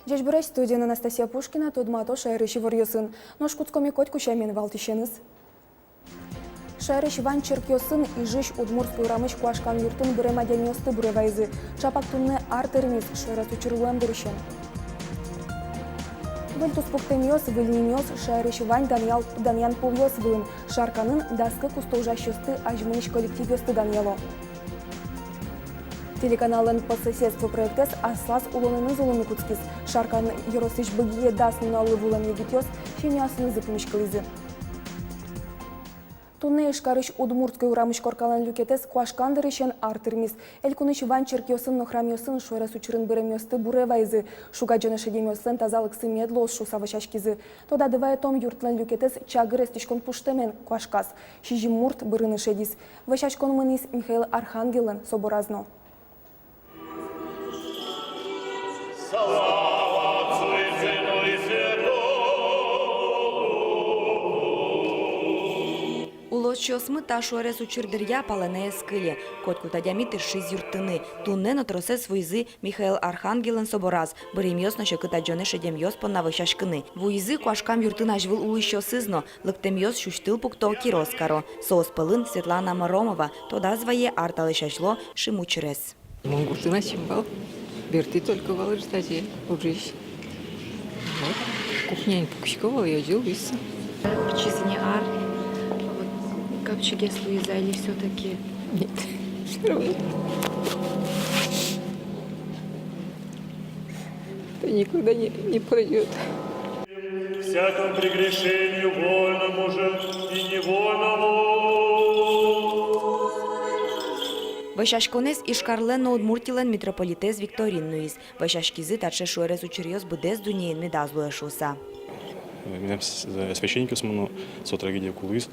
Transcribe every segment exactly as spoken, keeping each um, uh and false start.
Ӟечбуресь! Студиын Анастасия Пушкина. Тодмато шаерысь иворъёсын. Нош кутскомы котьку сямен валтӥсеныз. Шаерысь вань черкъёсын Ижысь Удмуртской урамысь Куашкан юртын бырем адямиосты буре вайизы. Чапак туннэ ар тырмиз шуэрес учыр луэм дырысен. Выль туспуктэмъёс, выль нимъёс, шаерысь вань данъял-, данъян пулъёс вылын. Шарканын дас кык усто ужасьёсты, азьмынӥсь коллективъёсты данъяло. Телеканаллэн «По соседству» проектэз аслаз улонэныз улыны кутскиз. Шаркан ёросысь Быгие дас нуналлы вуылэм егитъёс семьяосынызы пумиськылӥзы. Туннэ Ижкарысь Удмуртской урамысь коркалэн люкетэз Куашкан дырысен ар тырмиз. Элькунысь вань черкъёсын но храмъёсын шуэрес учырын быремъёсты буре вайизы. Шуг-адӟонэ шедемъёслэн тазалыксы мед луоз шуыса вӧсяськизы. Тодады вайытом, юртлэн люкетэз чагыр эстӥськон пуштэмен куашказ. Сизьым мурт бырыны шедиз. Вӧсяськон мынӥз Михаил Архангеллэн собораз но. Улосчиосмы та шуэрес учыр дыръя палэнэ ӧз кыле. Котькуд адями тыршиз юрттыны. Туннэ но тросэз вуизы Михаил Архангеллэн собораз, быремъёс но секыт адӟонэ шедемъёс понна вӧсяськыны. Вуизы куашкам юртын азьвыл улӥсьёсыз но. Лыктэмъёс сюсьтыл пукто, кирос каро. Соос пӧлын Светлана Моромова. Тодаз вае ар талэсь азьло шимес учырез. Мон гуртын ачим вал, бертӥ только вал ӝытазе ужысь. Вот. Кухняын пукисько вал, и озьы луиз. Ортчиз ини ар, вот, капчигес луиз-а или всё-таки? Нет, всё равно. Это никогда не, не пройдёт. Всякому прегрешению вольному же и невольному. Вӧсяськонэз Ижкарлэн но Удмуртилэн митрополитэз Викторин нуиз. Вӧсяськизы таӵе шуэрес учыръёс быдэс дуннеын медаз луэ шуыса. Милям с-, э, священникъёсмы но со трагедия ку луиз,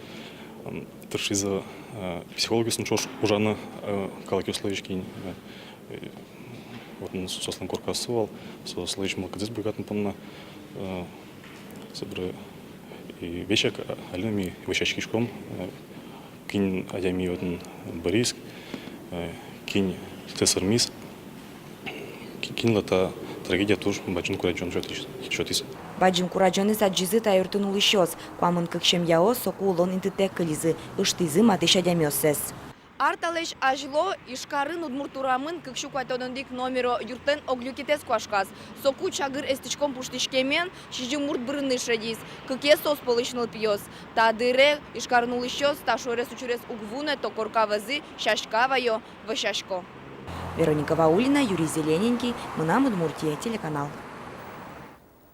м, тыршизы, э, психологъёсын ӵош ужаны, э, калыкъёслэсь, кин, э, э, вот, ну, со-, соослэн корказы вал, соослэсь мылкыдзэс буйгатон понна, э, собере и весяк, а, али но ми вӧсяськиськом, э, кин адями отын быриз, э, кин сое сӧрмиз, ки-, кинлы та трагедия туж бадӟым курадӟон сётӥз, сётӥз. Бадӟым курадӟонэз адӟизы та юртын улӥсьёс. Куамын кык семьяос соку улон интытэк кылизы, ыштӥзы матысь адямиоссэс. Ар талэсь азьло Ижкарын Удмурт урамын кык сю куатьтон одӥг номеро юртлэн ог люкетэз куашказ. Соку чагыр эстӥськон пуштӥськемен, сизьым мурт бырыны шедиз, кыкез соос пӧлысь нылпиос. Та дыре Ижкарын улӥсьёс, та шуэрес учырез уг вунэто, корка вӧзы, сяська вайо, вӧсясько. Вероника Ваулина, Юрий Зелененький, «Мынам Удмуртие» телеканал.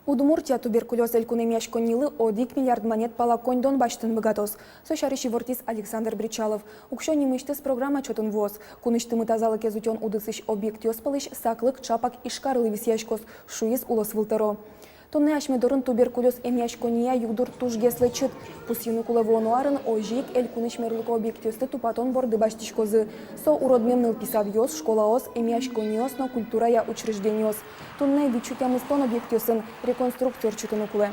Удмуртия туберкулёз элькун эмъяськоннилы одӥг миллиард манет пала коньдон басьтыны быгатоз. Со сярысь ивортӥз Александр Бречалов. Уксё нимысьтыз программа чотын вуоз. Кунысьтымы тазалыкез утён удысысь объектъёс пӧлысь саклык чапак Ижкарлы висъяськоз, шуиз улосвылтӧро. Туннэ асьме дорын туберкулёз эмъяськоннияз югдур тужгес лэчыт. Пусйыны кулэ, вуоно арын озьы ик элькунысь мерлыко объектъёсты тупатон борды басьтӥськозы. Со уродмем нылпи садъёс, школаос, эмъяськонниос но культурая учреждениос. Туннэ вить сю тямыстон объектъёсын реконструкция ортчытыны кулэ.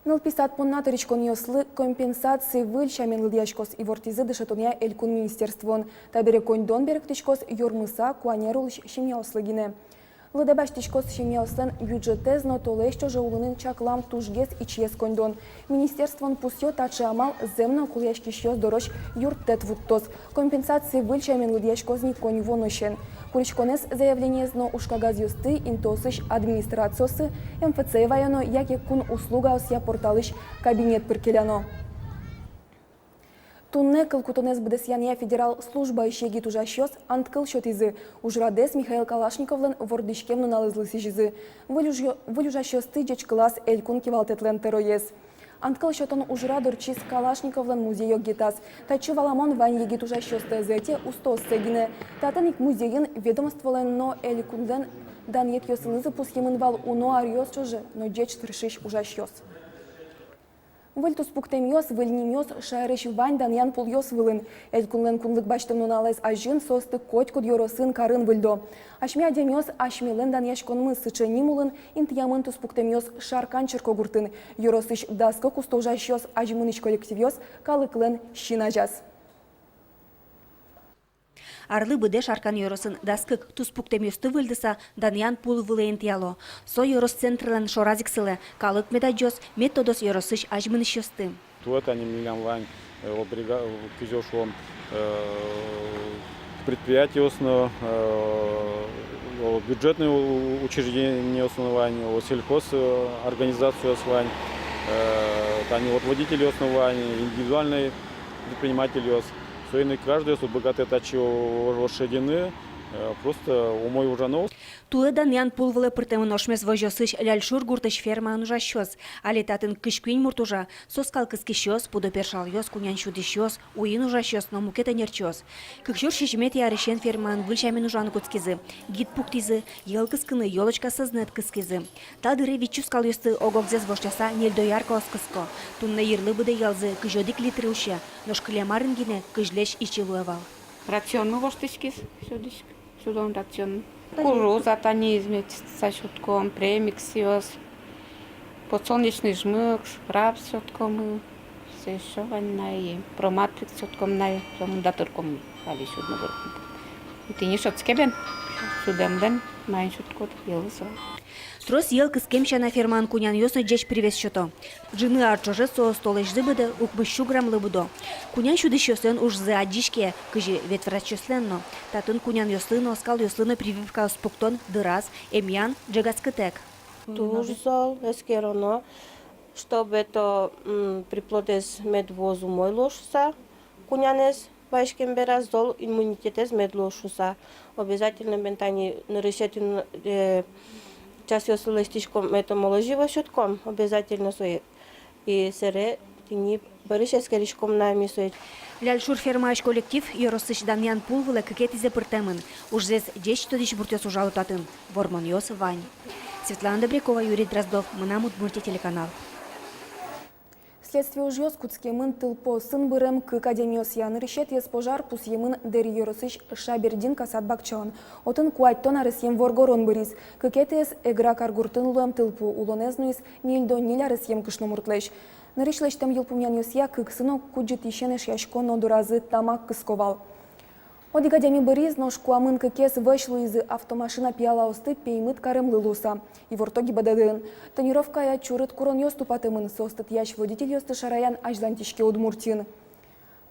Нылпи сад понна тыриськонъёслы компенсация выль сямен лыдъяськоз, ивортӥзы дышетонъя элькун министерствоын. Табере коньдон берыктӥськоз юрмыса куанер улӥсь семьяослы гинэ. Лыдэ басьтӥськоз семьяослэн бюджетэз но толэзь ӵоже улыны чаклам тужгес ичиез коньдон. Министерствоын пусъё, таӵе амал зэм но кулэяськисьёс дорозь юрттэт вуттоз. Компенсация выль сямен лыдъяськоз ни коньывуонысен. Куриськонэз, заявлениез но ужкагазъёсты интыосысь администрациосы, МФЦ ваёно яке кун услугаосъя порталысь кабинет пыр келяно. Туннэ кыл кутонэз быдэсъянъя федерал службаысь егит ужасьёс анткыл сётӥзы. Ужрадэз Михаил Калашниковлэн вордӥськем нуналызлы сӥзизы. Выль ужъё-, выль ужасьёсты ӟечкылаз элькун кивалтэтлэн тӧроез. Анткыл сётон ужрад ортчиз Калашниковлэн музей огазеяз. Татчы валамон вань егит ужасьёсты ӧз ӧте, устооссэ гинэ. Татын ик музейын ведомстволэн но элькунлэн данъетъёсынызы пусйемын вал уно аръёс ӵоже но ӟеч тыршись ужасьёс. Выль туспуктэмъёс, выль нимъёс шаерысь вань данъян пулъёс вылын. Элькунлэн кунлык басьтэм нуналэз азьын соосты котькуд ёросын, карын выльдо. Асьме адямиос, асьмелэн данъяськонмы сыӵе ним улын интыямын туспуктэмъёс Шаркан черкогуртын. Ёросысь дас кык усто ужасьёс, азьмынӥсь коллективъёс калыклэн син азяз. Арлы быдэ Шаркан ёросын дас кык туспуктэмъёсты выльдыса Данъян пул вылэ интыяло. Со ёрос центрлэн шораз ик сылэ, калык мед адӟоз, мед тодоз ёросысь азьмынӥсьёсты. Туэ тани милям вань, э, о, брига-, кызьы шуом, э, предприятиос но, э, о, бюджетной у-, учреждениос но вань, о, сельхоз, э, организациос вань, э, тани вот водительёс но вань, индивидуальной предпринимательёс. Соин ик каждыйёс быгатэ татчы о-, о-, ошедьыны, э, просто умой ужано. Туэ Данъян пул вылэ пыртэмын ошмес возёсысь Ляльшур гуртысь фермаын ужасьёс. Али татын кызь куинь мурт ужа, со скал кыскисьёс, пудо першалъёс, кунян сюдӥсьёс, уин ужасьёс но мукет ӧнерчиос. Кык сюрс сизьыметӥ арысен фермаын выль сямен ужаны кутскизы. Гид пуктӥзы, йӧл кыскыны, ёлочка сӧзнэт кыскизы. Та дыре витьсю скалъёсты ог-огзэс воштыса ньыль дояркаос кыско. Туннэ йырлы быдэ йӧлзы кызь одӥг литр усе, нош кылем арын гинэ кызьлэсь ичи луэ вал. Рационмы воштӥськиз, сюдӥськ-, сюдон рацион. Кукуруза тани измельчиться сётком, премиксъёс, подсолнечный жмых, рапс сёткомы, со ещё вань на и проматрикс сётком на, промында тырком али сюдны выркум. И тӥни шӧдске бен, сюдэмдэн, маин сюдкод, йӧлы со. Трос йӧл кыскем сяна фермаын кунянъёс но ӟеч привес сёто. Ӝыны ар ӵоже соос толэзьлы быдэ укмыс сю граммлы будо. Кунян сюдӥсьёслэн ужзы адӟиське, кызьы ветврачъёслэн но. Татын кунянъёслы но, скалъёслы но прививкаос пуктон дыраз, эмъян ӝегатскытэк. Туж зол, эскероно, чтобы это, м, приплодэз мед вуоз умой луоз шуса, кунянэз ваиськем бераз зол иммунитетэз мед луоз шуса. Обязательно бен тани нырысетӥ, э, часъёсы лэсьтӥськом, это молозиво сётком, обязательно сое. И сэре тӥни бӧрысь эскериськом на ми сое. Ляльшур фермаысь коллектив ёросысь Данъян пул вылэ кыкетӥзэ пыртэмын. Ужзэс ӟеч тодӥсь муртъёс ужало татын. Вормонъёс вань. Светлана Добрякова, Юрий Дроздов, «Мынам Удмуртие» телеканал. Следствие ужъёс кутскемын тылпуосын бырем кык адямиосъя. Нырысетӥез пожар пусъемын Дэри ёросысь Шабердинка сад бакчаын. Отын куатьтон аресъем воргорон быриз. Кыкетӥез Эгра каргуртын луэм тылпу, улонэз нуиз ньыльдон ньыль аресъем кышномуртлэсь. Нырысь лэсьтэм йылпумъянъёсъя, кыксы но кудӟытӥсен эшъясько но доразы тамак кыско вал. Одӥг адями быриз, нош куамын кыкез вӧсь луизы автомашина пиялаосты пеймыт каремлы луыса. Иворто ГИБДД-ын. Тонировкая чурыт куронъёс тупатэмын, соосты тӥясь водительёсты шараян азьлантӥське Удмуртиын.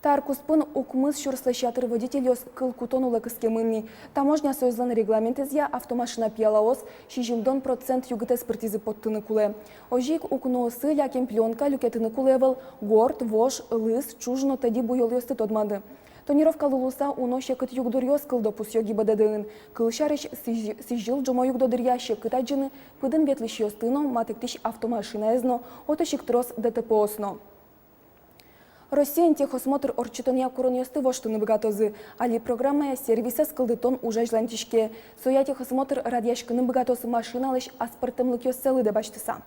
Та ар куспын укмыс сюрслэсь ятыр водительёс кыл кутон улэ кыскемын ни. Таможня соизлэн регламентэзъя автомашина пиялаос сизьымдон процент югытэз пыртӥзы поттыны кулэ. Озьы ик укноосы лякем плёнка люкетыны кулэ ӧвӧл, горд, вож, лыз, ӵуж но тӧдьы буёлъёсты тодманы. Тонировкалы луыса уно секыт югдуръёс кылдо, пусъё ГИБДД-ын. Кылсярысь, сӥзь-, сӥзьыл ӝомо югдо дыръя секыт адӟыны, пыдын ветлӥсьёсты но, матыктӥсь автомашинаез но, отысь ик трос ДТП-ос но. Россиын техосмотр ортчытонъя куронъёсты воштыны быгатозы. Али программая сервисэз кылдытон уж азьлантӥське. Соя техосмотр радъяськыны быгатоз машиналэсь аспӧртэмлыкъёссэ лыдэ басьтыса.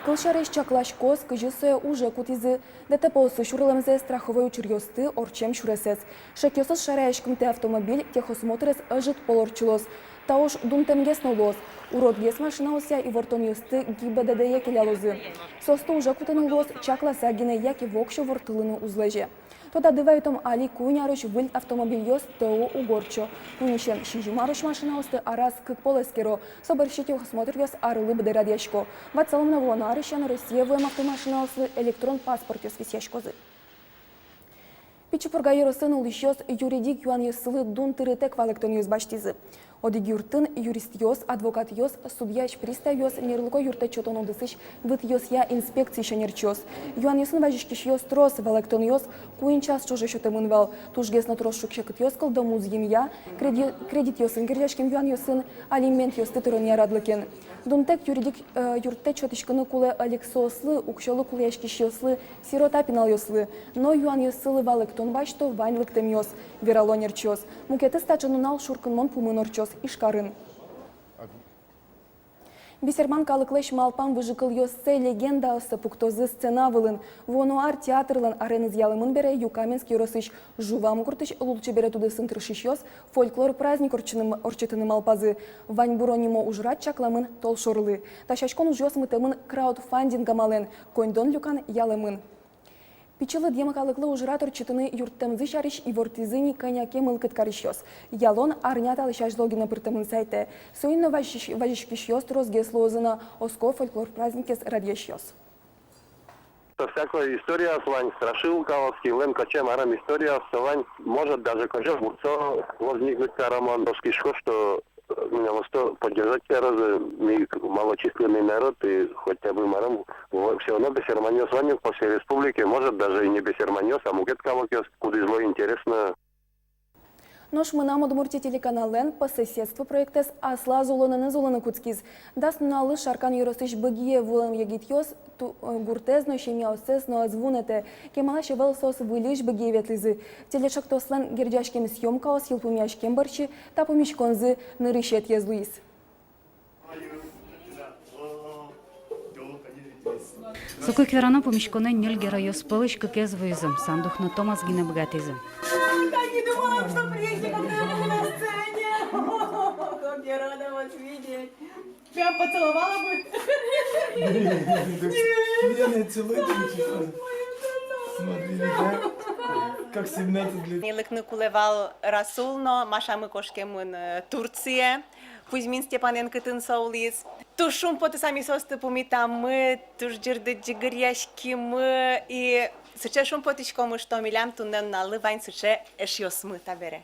Кылсярысь, чакласькоз, кызьы сое уже кутӥзы, ДТП-осы сюрылэмзэ, страховой учыръёсты, ортчем сюресэз. Шекъёсыз шараяськымтэ автомобиль техосмотрез ӧжыт пол ортчылоз. Та уж дунтэмгес но луоз. Уродгес машинаосъя ивортонъёсты ГИБДД-е келялозы. Соосты уже кутыны луоз чакласа гинэ яке воксё ворттылыны уз лэзе. Тодады вайытом, али куинь арысь выль автомобильёс ТО уг ортчо. Куиньысен сизьым арысь машинаосты араз кык пол эскеро. Со бӧрсьы техосмотръёс арлы быдэ радъясько. Ватсалом на, вуоно арысен Россие вуэм автомашинаослы электрон паспортъёс висъяськозы. Пичи Пурга ёросын улӥсьёс юридик юанъёссылы дун тырытэк валэктонъёс басьтӥзы. Одӥг юртын юристъёс, адвокатъёс, судъясь приставъёс, мерлыко юрттэт сётон удысысь вытъёсъя инспекциысь ӧнерчиос. Юанъёсын вазиськисьёс трос, валэктонъёс куинь час ӵоже сётэмын вал. Тужгес но трос шуг-секытъёс кылдо музъемъя, креди-, кредитъёсын герӟаськем юанъёсын, алиментъёсты тыронъя радлыкен. Дунтэк юридик, э, юрттэт сётӥськыны кулэ ӧлексоослы, уксёлы кулэяськисьёслы, сирота пиналъёслы. Но юанъёссылы валэктон басьто вань лыктэмъёс, верало ӧнерчиос. Мукетыз таӵе нунал шуркынмон пумын ортчоз Ижкарын. Бесерман калыклэсь малпам выжыкылъёссэ, легендаоссэ пуктозы сцена вылын. Вуоно ар театрлэн ареныз ялэмын бере, Юкаменск ёросысь Жувам гуртысь лулчеберет удысын тыршисьёс фольклор праздник ортчыны-, ортчытыны малпазы. «Ваньбуро» нимо ужрад чакламын толшорлы. Дасяськон ужъёс мытэмын краудфандинг амалэн, коньдон люкан ялэмын. Пичи лыдъем калыклы ужрад ортчытыны юрттэмзы сярысь ивортӥзы ни кӧня ке мылкыд карисьёс. Ялон арня талэсь азьло гинэ пыртэмын сайтэ. Соин но вазись-, вазиськисьёс тросгес луозы на, оско фольклор праздникез радъясьёс. Со всякой историяос вань, страшилкаос, кинлэн кыӵе марым историяос со вань, может, даже кыӵе бурсо возникнуть каремын, оскисько, что милемыз то поддержать карозы, ми малочисленный народ, и хотя бы марым, во-, всё равно бесерманъёс вань ук по всей республике, может, даже и не бесерманъёс, а мукет калыкъёс, кудӥзлы интересно. Нош «Мынам Удмуртие» телеканаллэн «По соседству» проектэз аслаз улонэныз улыны кутскиз. Дас нуналлы Шаркан ёросысь Быгие вуэм егитъёс ту-, э, гуртэз но, семьяоссэс но ӧз вунэтэ. Кемалась ӧвӧл соос выльысь Быгие ветлӥзы. Телеӵектослэн герӟаськем съёмкаос йылпумъяськем бӧрсьы та пумиськонзы нырысетӥез луиз. Соку ик верано, пумиськонэ ньыль геройёс пӧлысь кыкез вуизы, Сандух но Томас гинэ быгатӥзы. Я не думала, что приедете на сцене. Как я рада вас видеть. Прям поцеловала бы. Меня не целуйте, ничего. Смотри, да? Как семнадцать лет. Милыкны кулэ вал Расул но, Машамы кошкемын, э, Турцие. Кузьмин Степанэн кытын со улӥз. Туж шумпотыса ми соосты пумитамы, туж ӟырдыт ӟыгыръяськимы. И сыӵе шумпотӥськомы, что милям туннэ нуналлы вань сыӵе эшъёсмы табере.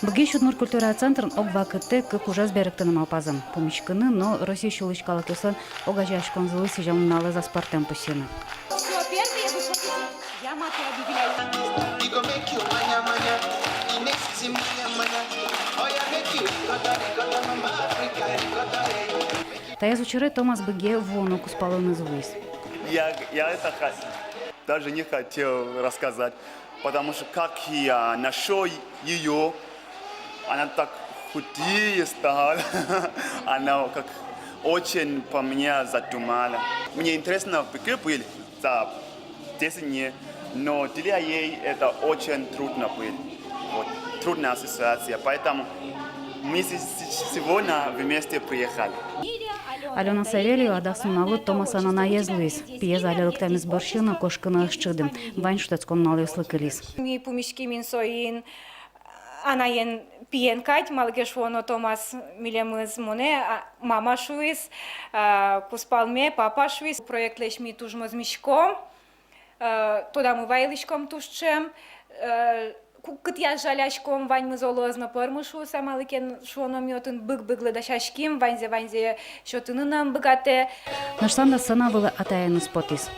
Быгиысь удмурт культура центрын ог вакытэ кык ужез берыктыны малпазы: пумиськыны но Россиысь улӥсь калыкъёслэн огазеяськонзылы сӥзем нуналэз аспӧртэм пусйыны. Всё, первые выходите. Я маты объявляю. Таиз учыре Томас Быгие вуоно кузпалэныз вуиз. Я, я это хот-, даже не хотел рассказать. Потому что как я нашёл её, она так худая стала. Она как очень по мне задумала. Мне интересно, какие были за десять дней, но для ей это очень трудно было. Вот, трудная ситуация. Поэтому мы се-, се-, сегодня вместе приехали. Алёна Савельева дас нуналлы Томаслэн анаез луиз. Пиез али лыктэмез бӧрсьы но кошкыны ӧз чиды. Вань шутэтскон нуналъёслы кылиз. Ми пумиськимы соин анаен пиен кадь, малы ке шуоно Томас милемыз монэ, а, мама шуиз, а, кузпалме папа шуиз. Проектлэсь ми туж мӧзмиськом, э, тодамы вайылӥськом туж ӵем, э, ку-, кытӥяз жаляськом, ваньмыз олоз но пӧрмы шуыса, малы ке шуоно ми отын быг-быглы дасяським, ваньзэ-ваньзэ сётыны но ӧм быгатэ. Нош Сандра сцена вылэ атаеныз потӥз.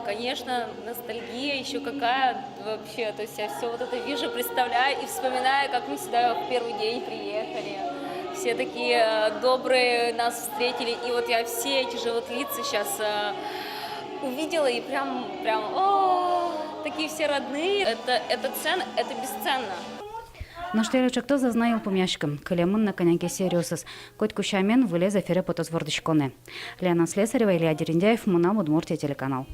Конечно, ностальгия ещё какая. Вообще, то есть я всё вот это вижу, представляю и вспоминаю, как мы сюда в первый день приехали. Все такие, э, добрые нас встретили. И вот я все эти же вот лица щас, э, увидела и прям, прям, о, такие все родные. Это, это цен-, это бесценно. Нош телеӵектос ӧз на йылпумъяськы. Кылемын на кӧня ке сериосыз. Котьку сямен вылез эфире потоз вордӥськонэ. Лена Слесарева, Илья Дерендяев, «Мынам Удмуртие» телеканал.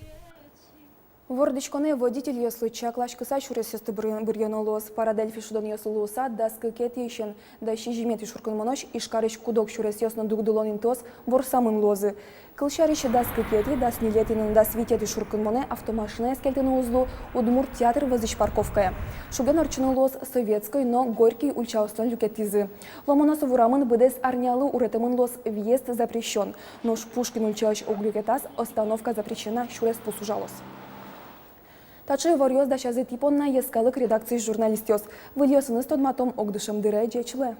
Вордӥськонэ водительёслы чакласькыса сюресъёсты быръё-, быръёно луоз. «Парадельфи» шудонъёс луыса дас кыкетӥысен дас сизьыметӥ шуркынмонозь Ижкарысь куд-ог сюресъёс но дугдылон интыос ворсамын луозы. Кылсярысь, дас кыкетӥ, дас ньылетӥ но дас витетӥ шуркынмонэ автомашинаез кельтыны уз лу Удмурт театр вӧзысь парковкае. Шуген ортчыны луоз Советской но Горький ульчаослэн люкетӥзы. Ломоносов урамын быдэс арнялы уретэмын луоз «Въезд запрещён». Нош Пушкин ульчаысь ог люкетаз «Остановка запрещена» сюрес пус ужалоз. Таӵе иворъёс дасязы тӥ понна йӧскалык редакциысь журналистъёс. Выльёсыныз тодматом ог дышем дыре. Ӟеч луэ.